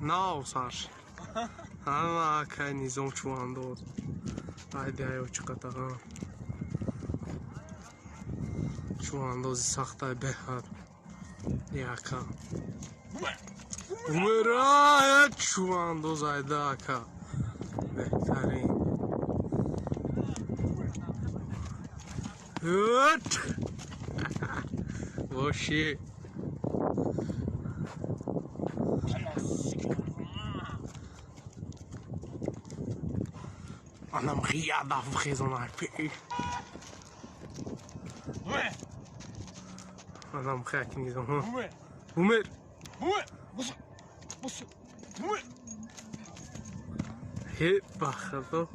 Нав сарш. Ана акай Низом чувандоз. Айди ай очиқатаға. Чувандози сахтай беҳад. Яка. Умера чувандоз айда ака. Беҳтарин. Ут! Боши. Анам хиядаф хезонай пи. Анам хияк низом. Умер. Хе бахадо.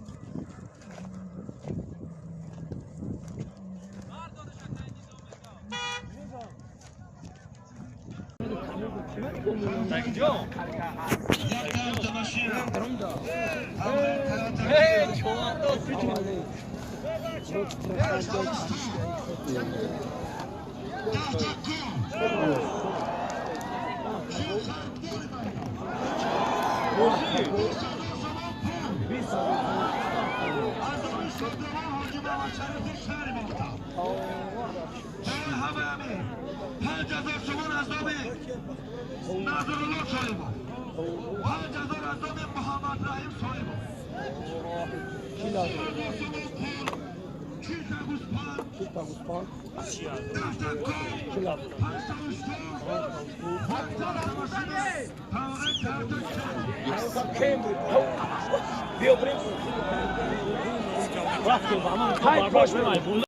Рафтем,